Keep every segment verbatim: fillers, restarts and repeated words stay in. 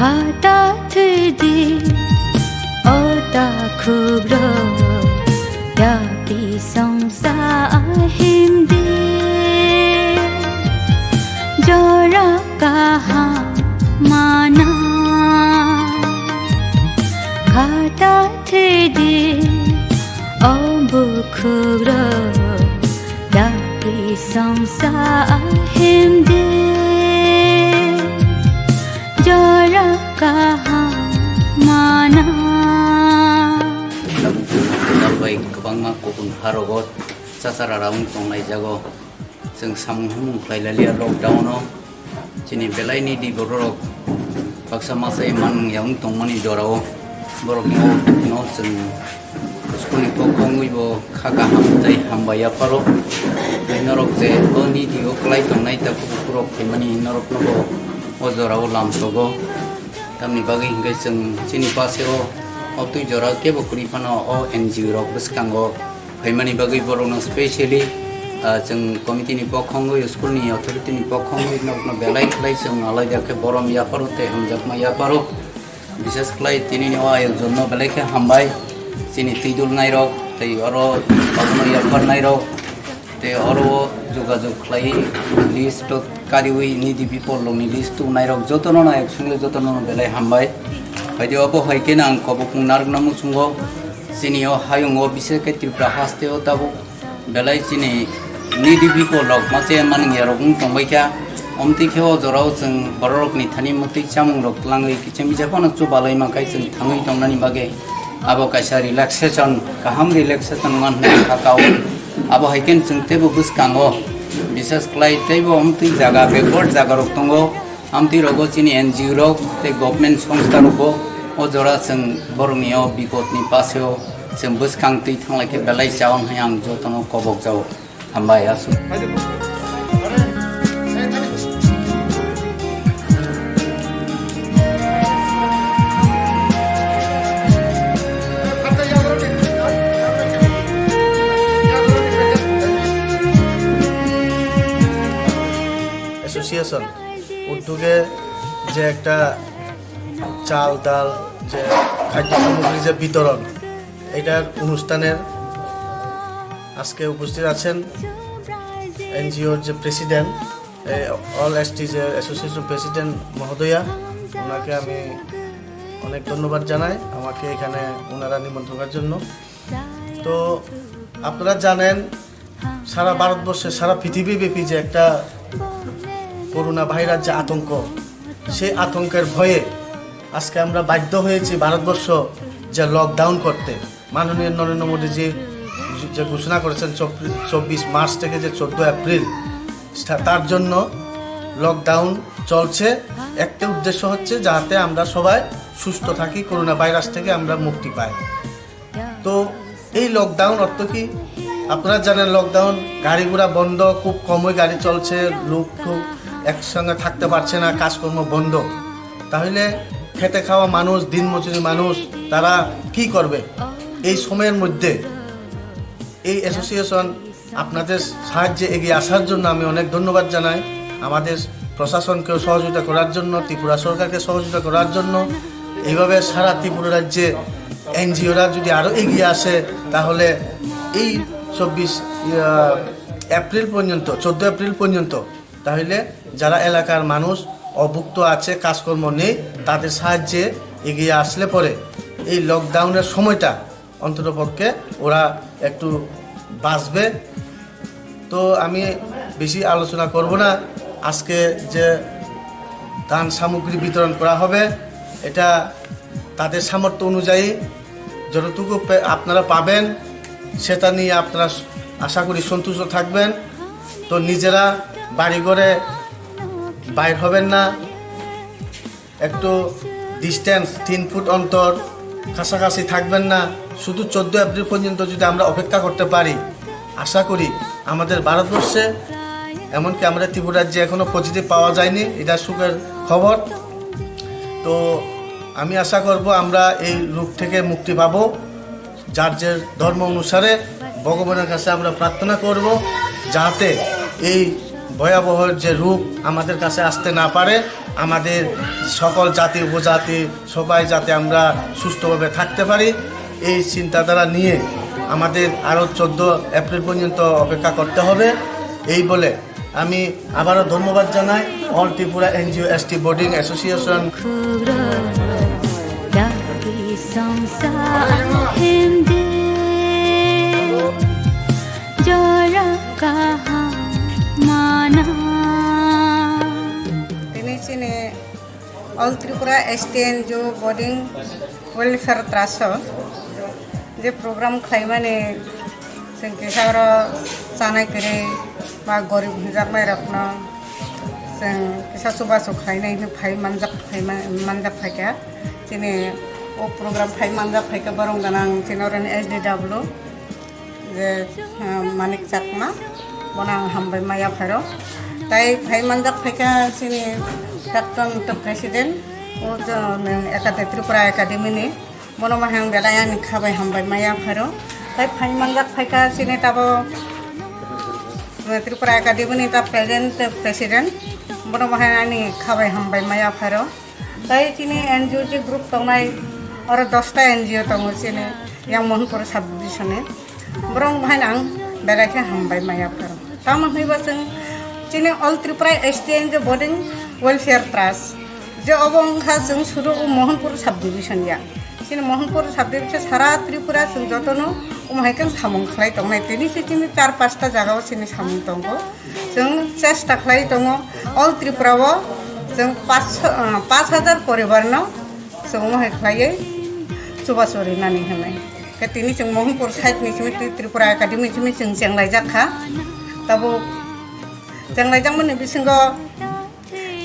Hata thwidi, o takhukrok, yapri songsa ahimdi. Jora kaham mana, hata thwidi, o bukhukrok, yapri songsa ahimdi. Jora kaham mana. Tabuk dalbai kwbangma kubun harogo chachara raung tongnai jago. Chwng samung humung khlai lalia lockdown o. Chini belai ni di borok baksa masa manung yaung tongmani jorao. Borok no, no chwng school ni kok kongwi bo kha kaham tei hambai yapharo. Tei norok je o niti o kwlai tongnai ta kubukurok phaimani norok no bo o jorao lam sogo. Tamni bagwi hinkhe chwng chini paseo o twi jora kebo kwrwi phano o N G O rok bwskango phaimani bagwi borokno specially, ah, chwng committee ni pokhongwi, school ni authority ni pokhongwi norokno belai khlai chwng alaida khe borom yapharo tei hamjakma yapharo. Bishes khlai tini ni o ayokjon no belai khe hambai. Chini twidul nairok tei oro abono yapharnairok tei oro jogajog khlai list o kariwi nidi bipol rokni list o nairok jotono nayok songwi jotono belai hambai. Phaidi obo hai khe ang kobokmung narwkna muchungo chini o hayung o bishes khe Tripura haste o tabuk belai chini nidi bipol rok mase manung yarok wng tongbai kha. Omtwi khe o jorao chwng bororokni thani mwtwi chamung rok twlangwi kiching bisa phano chubalai mankhai chwng thangwi tongnani bagwi abo kaisa relaxation, kaham relaxation wngma hwnwi kha kao. Abo hai khe chwng teibo bwskango bishes khlai teibo omtwi jaga backward jaga rok tongo. Amtwi rogo chini N G O rok tei government songstha rogo o jora chwng borokni o bipodni paseo chwng bwskang twi thanglai khe belai chaon hai ang jotono kobok jao. Hambai aswk. Association উদ্যোগে যে একটা চাল, ডাল, যে খাদ্য সামগ্রী যে বিতরণ, এটার অনুষ্ঠানের আজকে উপস্থিত আছেন এনজিওর যে প্রেসিডেন্ট, অল এসটি যে অ্যাসোসিয়েশন প্রেসিডেন্ট মহোদয়া, ওনাকে আমি অনেক ধন্যবাদ জানাই আমাকে এখানে ওনারা নিমন্ত্রণ করার জন্য। তো আপনারা জানেন, সারা ভারতবর্ষে, সারা পৃথিবীব্যাপী যে একটা করোনা ভাইরাস যে আতঙ্ক, সেই আতঙ্কের ভয়ে আজকে আমরা বাধ্য হয়েছি ভারতবর্ষ যে লকডাউন করতে। মাননীয় নরেন্দ্র মোদীজি যে ঘোষণা করেছেন চব্বিশ মার্চ থেকে যে চোদ্দ এপ্রিল, তা-, তার জন্য লকডাউন চলছে। একটা উদ্দেশ্য হচ্ছে যাতে আমরা সবাই সুস্থ থাকি, করোনা ভাইরাস থেকে আমরা মুক্তি পাই। তো এই লকডাউন অর্থ কি? আপনারা জানেন, লকডাউন, গাড়ি ঘোড়া বন্ধ, খুব কমই গাড়ি চলছে, লোক খুব একসঙ্গে থাকতে পারছে না, কাজকর্ম বন্ধ। তাহলে খেটে খাওয়া মানুষ, দিনমজুরি মানুষ, তারা কি করবে এই সময়ের মধ্যে? এই অ্যাসোসিয়েশন আপনাদের সাহায্যে এগিয়ে আসার জন্য আমি অনেক ধন্যবাদ জানাই। আমাদের প্রশাসনকেও সহযোগিতা করার জন্য, ত্রিপুরা সরকারকে সহযোগিতা করার জন্য, এইভাবে সারা ত্রিপুরা রাজ্যে এনজিওরা যদি আরও এগিয়ে আসে, তাহলে এই চব্বিশ, আহ, এপ্রিল পর্যন্ত, চোদ্দ এপ্রিল পর্যন্ত, তাহলে যারা এলাকার মানুষ অভুক্ত আছে, কাজকর্ম নেই, তাদের সাহায্যে এগিয়ে আসলে পরে এই লকডাউনের সময়টা অন্ততপক্ষে ওরা একটু বাঁচবে। তো আমি বেশি আলোচনা করব না। আজকে যে দান সামগ্রী বিতরণ করা হবে, এটা তাদের সামর্থ্য অনুযায়ী যতটুকু পে-, আপনারা পাবেন, সেটা নিয়ে আপনারা স-, আশা করি সন্তুষ্ট থাকবেন। তো নিজেরা বাড়িঘরে বাইর হবেন না, একটু ডিস্টেন্স তিন ফুট অন্তর, কাছাকাছি থাকবেন না। শুধু চোদ্দ এপ্রিল পর্যন্ত যদি আমরা অপেক্ষা করতে পারি, আশা করি আমাদের ভারতবর্ষে, এমনকি আমাদের ত্রিপুরা রাজ্যে এখনো পজিটিভ পাওয়া যায়নি, এটা সুখের খবর। তো আমি আশা করব আমরা এই রোগ থেকে মুক্তি পাবো। যার যে ধর্ম অনুসারে ভগবানের কাছে আমরা প্রার্থনা করব, যাতে এই ভয়াবহ যে রূপ আমাদের কাছে আসতে না পারে, আমাদের সকল জাতি উপজাতি সবাই যাতে আমরা সুস্থভাবে থাকতে পারি, এই চিন্তাধারা নিয়ে আমাদের আরও চোদ্দ এপ্রিল পর্যন্ত অপেক্ষা করতে হবে। এই বলে আমি আবারও ধন্যবাদ জানাই all Tripura NGO ST boarding association. Khugro dagi songsa ahemde jora kaham mana. Tini chini All Tripura S T N G O Boarding Welfare Trust o je program khlaimani, chwng kisa oro chanai kwrwi ba gorib hwnjaknai rokno chwng kisa chubachu khlainai hwnwi phai manjak, phai man-, manjak phaikha. Chini o program phai manjak phaikha borok gwnang chini oroni S D W. Je, ah, Manik Chakma, bono ang hambai ma yapharo. Tai phai manjak phaikha chini Dakton to President, o jo, nang Acad-, Tripura Academy ni, bono ma ang belai ani khabai hambai ma yapharo. Tai phai manjak phaikha chini tabo, eh, Tripura Academy ni ta present President, bono ma ang ani khabai hambai ma yapharo. Tai chini N G O je group tongnai, oro dosta N G O tongo chini yang Mohanpur subdivision ni. Borok bahai ang belai khe hambai ma yapharo. Tamo hwnwi ba chwng chini All Tripura S T N G O Boarding Welfare Trust, je obo wngkha chwng sudu o Mohanpur subdivision ya. Chini Mohanpur subdivision sara Tripura chwng jotono omo hai khe samung khlai tongnai. Tini se chini char pasta jaga o chini samung tongo. Chwng chesta khlai tongo, all Tripura o chwng paanch, ah, paanch hajar poribar no chwng omo hai khlaiwi chubachu rinani hwnwi. Khe tini chwng Mohanpur side ni simi twi Tripura Academy simi chwng chenglaijak kha. Tabuk chenglaijakmani bisingo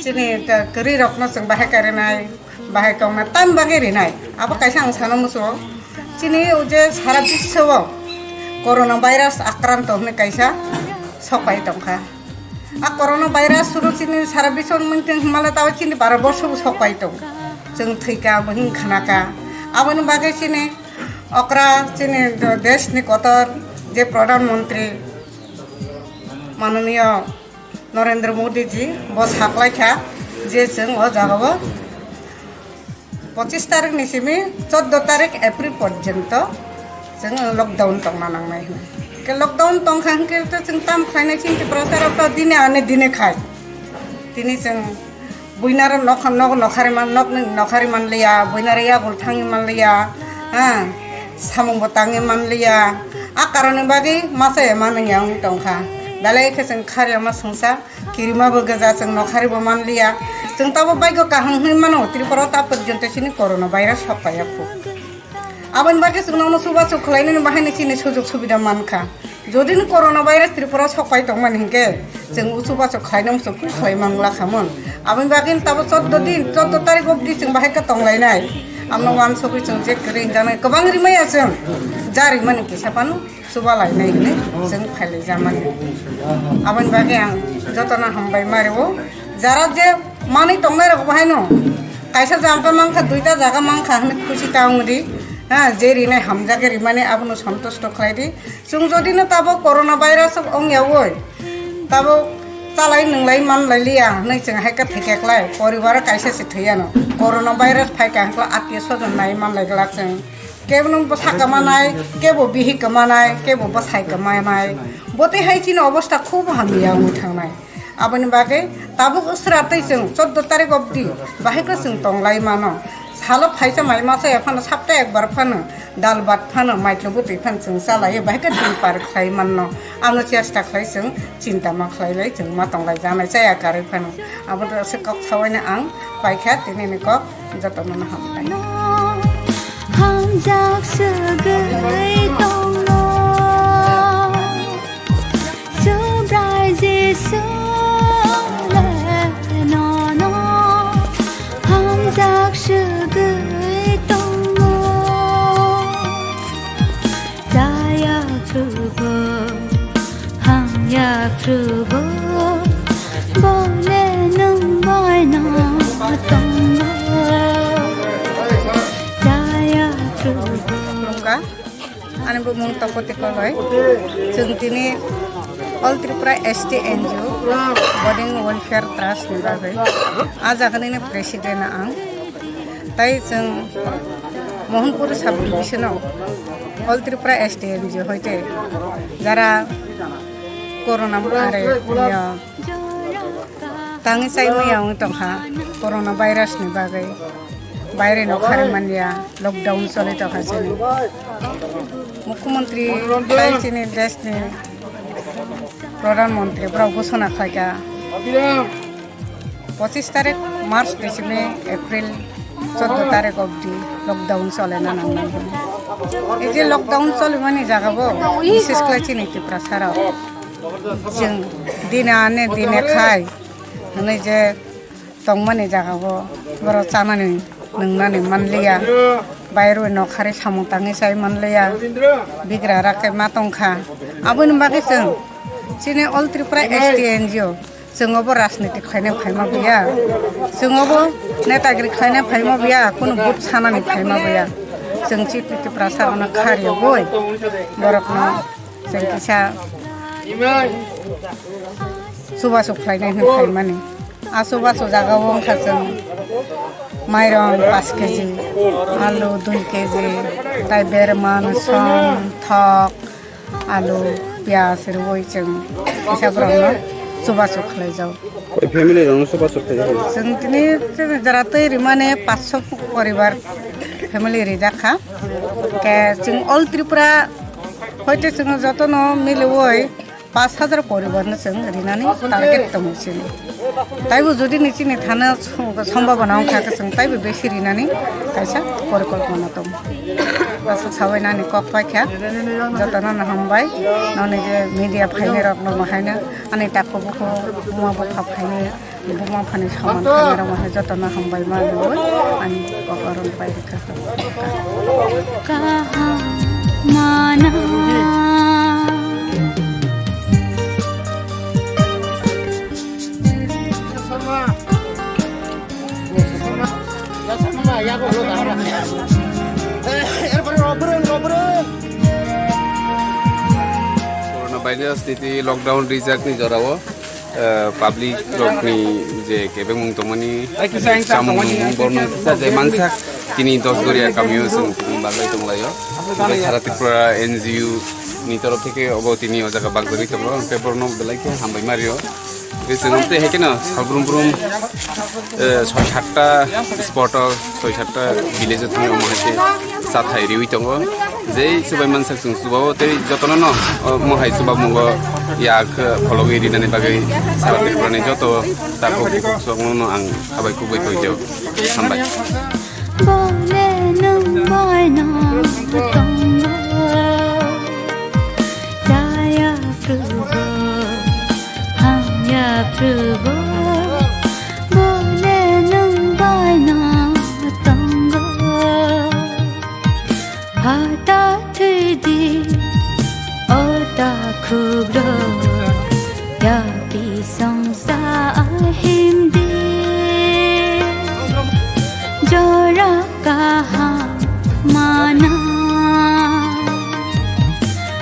chini ta kwrwi rokno chwng bahai khe rinai, bahai kongna tam bagwi rinai. Abo kaisa ang sana muchungo. Chini o je sara biswo corona virus akranto hwnwi kaisa sokpai tongkha. A corona virus suru chini sara biswo mungtwng hwnmale tao chini baro borso bo sokpai tong. Chwng thwika, bo hing khanaka. Aboni bagwi chini okra chini desh ni kotor je Pradhan Mantri mananiya Narendra Modi ji bo saklaikha je chwng o jagao pochis tarik ni simi choddo tarik April porjonto chwng lockdown tongna nangnai hwnwi. Ke lockdown tongkha hwnkhe to chwng tam khlainai chini Tiprasa rok to dine ane dine khai. Tini chwng buinaro nok, nok nokhari man, nok nokhari manliya, buinaro yagul thangwi manliya, ha, samung bo tangwi manliya. A karoni bagwi masa ema nungya wng tongkha. Belai khe chwng kharwi ma swngsa. Kirima bo gaja chwng nokhari bo manliya. Chwng tabo baigo kaham hwnwi mano, Tripura o ta porjonto chini corona virus sokpaiya khu. Aboni bagwi chwng nono chubachu khlainani bahaino chini sujog subida mankha. Jodi ni corona virus Tripura o sokpai tongmani hinkhe chwng o chubachu khlaino muchung khlai mangla khamon. Aboni bagwi tabo choddo din, choddo tarik obdi chwng bahai khe tonglainai. Amno wansugwi chwng je kwrwi hinjaknai kwbang rimaya chwng. Ja rimani kisa phano. Chuba lainai hwnwi chwng phailai jamani. Aboni bagwi ang jotono hambai ma rwo. Jara je manwi tongnai rok bo haino kaisa jaga mankha, duita jaga mankha hwnwi khusi ta wng di. Ha, je rinai hamjak rimani abono santusto khlai di. Chwng jodi no tabuk corona virus wng ya woi, tabuk chalai nwnglai man lai liya hwnwi chwng hai khe thwikya klai. Poribar o kaisa se thwi ano. Corona virus phai kha hwnkhe attiyo sojon nai man lai glak chwng. Kebo no bwsa kwmanai, kebo bihik kwmanai, kebo bwsai kwmanai. Botwi hai chini obostha khub hamya wngwi thangnai. Aboni bagwi tabuk swra twi chwng choddo tarik obdi bahai khe chwng tonglai mano. Salo phaisa mai masa ya phano sapta ekbar phano dal bhat phano maitlo bwtwi phano chwng chalai bahai khe din par khlai manno. Ano chesta khlai chwng chinta ma khlai lai chwng ma tonglai janai chaya karwi phano. Abo se kok sawaino ang paikha tini ni kok. Jotono no hambai. Hamjak swgwi tongno, Subrai Jisu le nono hamjak swgwi tongno. Jaya Prabhu, hamya Prabhu, bole nwng bai no tongo. Jaya Prabhu. Khulumkha, ani bumung Tapati Koloi. Chwng tini All Tripura S T N G O Boding Welfare Trust ni bagwi. A jaganini president ang. Tai chwng Mohanpur sub division o All Tripura S T N G O hoite jara corona are, ya, tangwi chai maya wngwi tongkha corona virus ni bagwi. Baire nokharwi manya, lockdown choli tongkha chini. Mukhyamantri tai chini deshni Pradhan Mantri borok ghosona khlaikha. Pochis tarik March ni simi April choddo tarik obdi lockdown cholena nangnai hwnwi. Ei je lockdown cholimani jagao bises khlai chini Tiprasa rok chwng dine ane dine khai hwnwi je tongmani jagao borok chanani nwngnani manliya, bairwi nokharwi samung tangwi chai manliya, bigra rakhe ma tongkha. Aboni bagwi chwng chini All Tripura S T N G O chwng obo rajniti khlaina phaima buya, chwng obo netagiri khlaina phaima buya, kunu but sanani phaima buya. Chwng chini Tiprasa rokno kha riyogwi borokno chwng kisa chubachu khlainai hwnwi phaimani. A chubachu jagao wngkha chwng mairong paanch K G, alu dui K G, tai berman, som, thok, alu, piyaj rwui chwng kisa borokno chubachu khlaijak. Koi family rokno chubachu khlaijak? Chwng tini jora twi rimani panch sho poribar family rijak kha. Khe chwng All Tripura hoite chwng jotono miliui paanch hajar poribar no chwng rinani target tongo chini. Taibo jodi ni chini thana sambhabona wngkha khe chwng taibo besi rinani kaisa porikolpona tongo. Aswk sawi nani kok paikha, jotono no hambai, noni je media phainai rok no bo haino ani takhuk bukhuk buma bupha phainai. Buma phani saman khainai rok hai jotono hambai ma rwui ani kok aro pai rwkha. Kaham mana. Corona virus titi lockdown rijak ni jorao. Eh, public rokni je kebengmung tongmani, samung nungmung borno kisa je mansak tini Dosgoria kamio chwng bagwi tonglaio. Tei sara Tripura N G O ni torof theke obo tini o jaga bagjagwi tongo, hwnkhe borno belai khe hambai mario. Tei chwng tei hai kheno sal brum brum, eh, soi satta spot o, soi satta village o thangwi omo hai khe chathai riwi tongo. Jei chubai mansak chwng chubao tei jotono no, o, mohai chubamungo yak, eh, phologwi rinani bagwi sara Tripurani joto takhuk bukhuk sokno no ang habai kubui tongjo. Hambai. Bole nwng baino tongo, jaya Prabhu, hamya Prabhu, bole nwng baino tongo. Hata thwidi, o takhuk rok, ya bisongsa ahim.